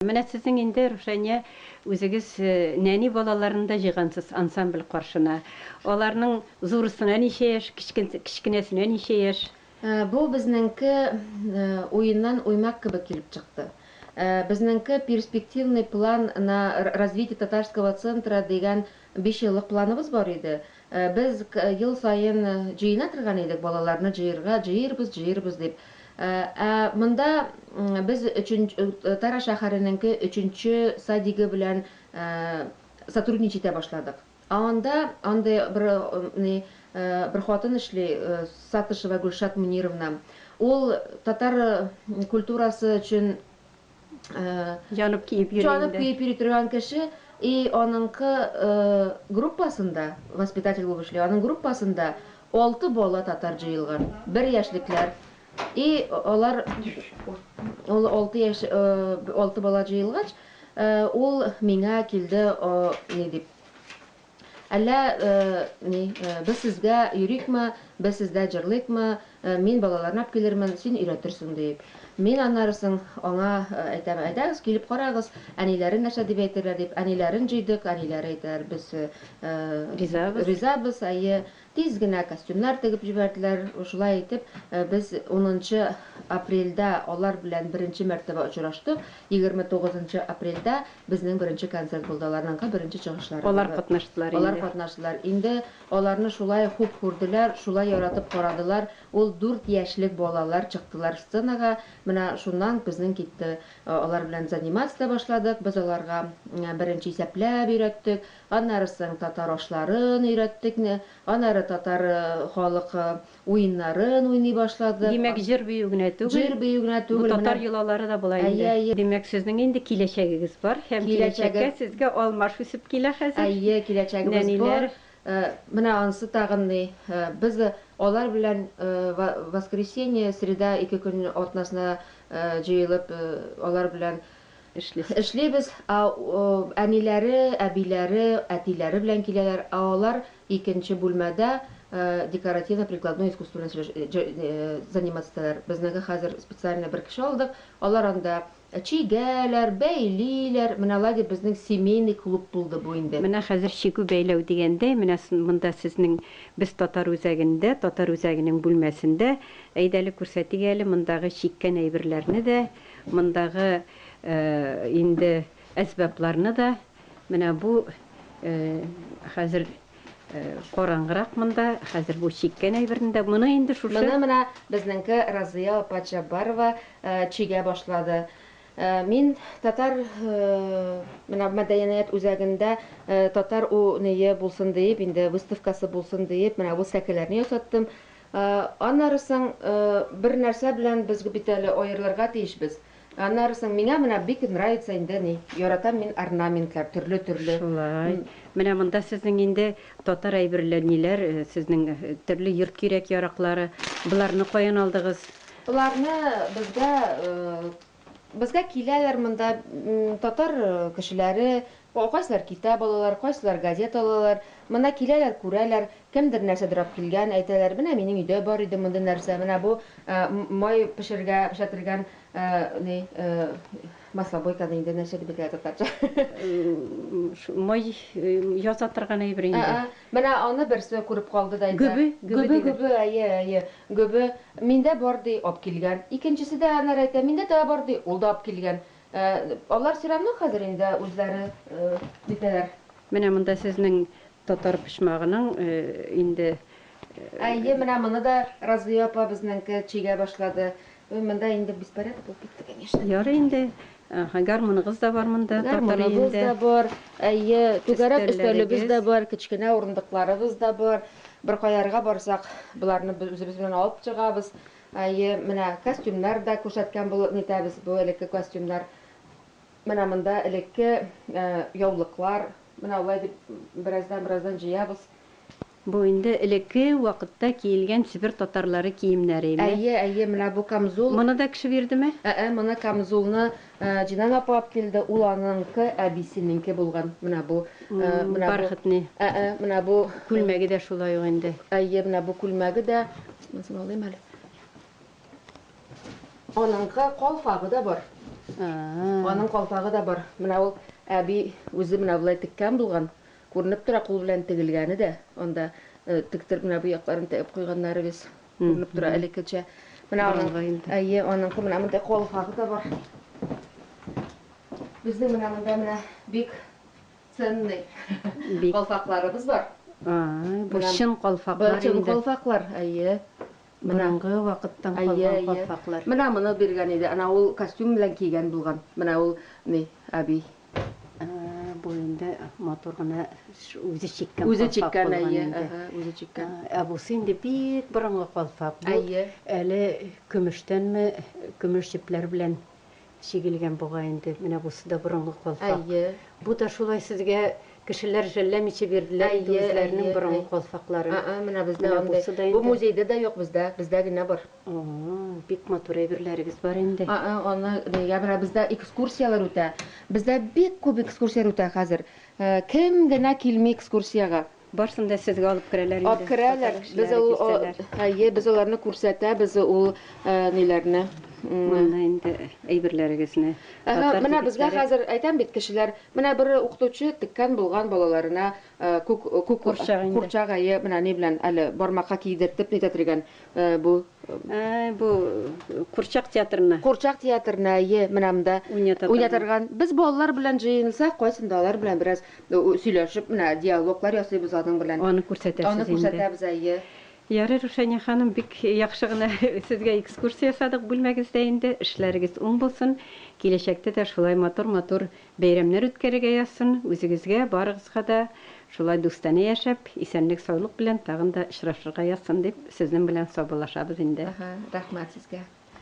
Менә сезнең инде, Рушания, үзегез нәни балаларны да җыйгансыз ансамбль каршына. Аларның зурысына ничә яшь, кечкенәсенә ничә яшь? Бу безнеңке уеннан уймак кебек килеп чыкты. Безнеңке перспективный план на развитие татарского центра дигән биш еллык планыбыз бар иде. Без ел саен җыена торган идек балаларны җыерга, җыербыз, җыербыз дип. Ә монда без Тара шәһәренеңке өченче садигы белән сотрудничать итә башладык. Ә анда андый бер ни бер хатын эшли, Сатышева Гөлшат Мунировна. Ул татар культурасы өчен янып көеп йөри. Янып көеп йөри торган кеше. И аныңкы группасында воспитатель булып эшли. Аның группасында 6 бала татар җыелган. Бер яшьлекләр. И алар ул 6 яшь 6 бала җыелгач, ул миңа килде ни дип. Әллә ни, без сезгә йөрикме, без сездә җырлыйкмы, мин балаларны алып килермен, син өйрәтерсең диеп. Мин аннары соң аңа әйтәм, әйдәгез, килеп карагыз, әниләре нәрсә дип әйтерләр дип. Әниләрен җыйдык, әниләре әйтәләр, без ризабыз. Ризабыз, әйе. Тиз генә костюмнар тегеп җибәрделәр. Шулай итеп, без 10 апрельдә алар белән беренче мәртәбә очраштык. 29 апрельдә безнең беренче концерт булды, аларныңкы беренче чыгышлары булды. Алар катнаштылар инде. Алар катнаштылар. Инде аларны шулай хуп күрделәр, шулай яратып карадылар. Ул 4 яшьлек балалар чыктылар сценага. Менә шуннан безнең китте. Алар белән заниматься башладык. Без аларга беренче исәпләп өйрәттек. Аннары соң татар ашларын өйрәттек, аннары татар халык уеннарын уйный башладык. Димәк, җыр бию генә түгел. Җыр бию генә түгел. Бу татар йолалары да була инде. Димәк, сезнең инде киләчәгегез бар һәм киләчәккә сезгә алмаш үсеп килә хәзер. Әйе, киләчәгебез бар. Менә анысы тагын ни. Без алар белән воскресенье, среда ике көн атнасына җыелып, алар белән эшлибез. Әниләре, әбиләре, әтиләре белән киләләр. Ә алар икенче бүлмәдә декоративно-прикладной искусство белән заниматься итәләр. Безнеке хәзер специально бер кеше алдык. Алар анда чигәләр, бәйлиләр. Менә алай дип безнең семейный клуб булды бу инде. Менә хәзер чигү бәйләү дигәндәй, менә монда сезнең без татар үзәгендә, татар үзәгенең бүлмәсендә, әйдә әле күрсәтик әле мондагы чиккән әйберләрне дә, мондагы инде әсбапларны да. Менә бу хәзер караңгырак монда, хәзер бу чиккән әйберне дә. Моны инде шушы Моны менә безнеңке Разыя апа Джаббарова чигә башлады. Мин татар менә мәдәният үзәгендә татар унее булсын диеп, инде выставкасы булсын диеп, менә бу сәкеләрне ясаттым. Аннары соң бер нәрсә белән без бит әле аерылырга тиешбез. Аннары соң миңа менә бик нравится инде ни, яратам мин орнаментлар төрле-төрле. Шулай. Менә монда сезнең инде татар әйберләр ниләр, сезнең төрле йорт кирәк-яраклары. Боларны каян алдыгыз? Боларны безгә безгә киләләр монда татар кешеләре, кайсылар китап алалар, кайсылар газета алалар. Монда киләләр, күрәләр, кемдер нәрсәдер алып килгән, әйтәләр, менә минем өйдә бар иде мондый нәрсә, менә бу май пешергә, пешә ни маслобойка инде нәрсә дип әйтелә татарча? Май яза торган әйбер инде. Менә аны берсе күреп калды да әйтә. Гөбе, гөбе, гөбе, әйе, әйе. Гөбе миндә бар ди, алып килгән. Икенчесе дә аннары әйтә, миндә дә бар ди, ул да алып килгән. Алар все равно хәзер инде үзләре нитәләр. Менә монда сезнең татар почмагының инде. Әйе, менә моны да Разыя апа безнеңке чигә башлады. Монда инде беспорядок булып китте, конечно. Ярый инде. Гармуныгыз да бар монда, татар Гармуныбыз да бар. Әйе, түгәрәк өстәлебез дә бар, кечкенә урындыкларыбыз да бар. Бер каярга барсак, боларны без үзебез белән алып чыгабыз. Әйе, менә костюмнар да күрсәткән булып нитәбез, бу элекке костюмнар. Менә монда элекке яулыклар. Менә алай дип бераздан-бераздан җыябыз. Бу инде элекке вакытта киелгән Себер татарлары киемнәре име? Әйе, әйе, менә бу камзул. Моны да кеше бирдеме? Ә, моны камзулны Җинан апа алып килде. Ул аныңкы әбисенеңке булган. Менә бу, менә бу. Бархатный. Ә, менә бу. Күлмәге дә шулай ук инде. Әйе, менә бу күлмәге дә. Монысын алыйм әле. Аныңкы калфагы да бар. Аның калфагы да бар. Менә ул әби үзе менә болай теккән булган. Күренеп тора, кул белән тегелгәне дә. Анда тектереп менә бу якларын тегеп куйганнары без. Күренеп тора элеккечә. Менә аның, әйе, аныңкы менә монда калфагы да бар. Безнең менә монда менә бик ценный калфакларыбыз бар. Бу чын калфаклар инде. Чын калфаклар, әйе. Борынгы вакыттан калган калфаклар. Менә моны биргән иде. Ана ул костюм белән кигән булган. Менә ул ни, әби. Бу инде матур гына үзе чиккән Үзе чиккән, әйе, үзе чиккән. Ә бусы инде бик борынгы калфак. Бу әле көмештәнме, көмеш җепләр белән чигелгән бугай инде. Менә бусы да борынгы калфак. Әйе. Бу да шулай сезгә кешеләр жәлләмичә бирделәр инде үзләренең борынгы калфакларын. А, менә бездә андый. Бу музейда да юк бездә, бездә генә бар. Бик матур әйберләрегез бар инде. А, аны нигә менә бездә экскурсияләр үтә. Бездә бик күп экскурсияләр үтә хәзер. Кем генә килми экскурсиягә. Барсын да сезгә алып керәләр инде. Алып керәләр. Без ул, әйе, без аларны күрсәтәбез ул ниләрне. Монда инде әйберләрегезне. Ага, менә безгә хәзер әйтәм бит кешеләр, менә бер укытучы теккән булган балаларына күк күк курчак инде. Курчак, әйе, менә ни белән әле бармакка кидертеп нитә торган бу. Бу курчак театрына. Курчак театрына, әйе, менә монда уйната торган. Без балалар белән җыелсак, кайсында алар белән бераз сөйләшеп, менә диалоглар ясыйбыз аның белән. Аны күрсәтәсез Аны күрсәтәбез, әйе. Ярый, Рушания ханым, бик яхшы гына сезгә экскурсия ясадык бүлмәгездә инде. Эшләрегез уң булсын. Киләчәктә дә шулай матур-матур бәйрәмнәр үткәрергә язсын. Үзегезгә, барыгызга да шулай дустанә яшәп, исәнлек-саулык белән тагын да очрашырга язсын дип, сезнең белән саубуллашабыз инде. Рәхмәт сезгә.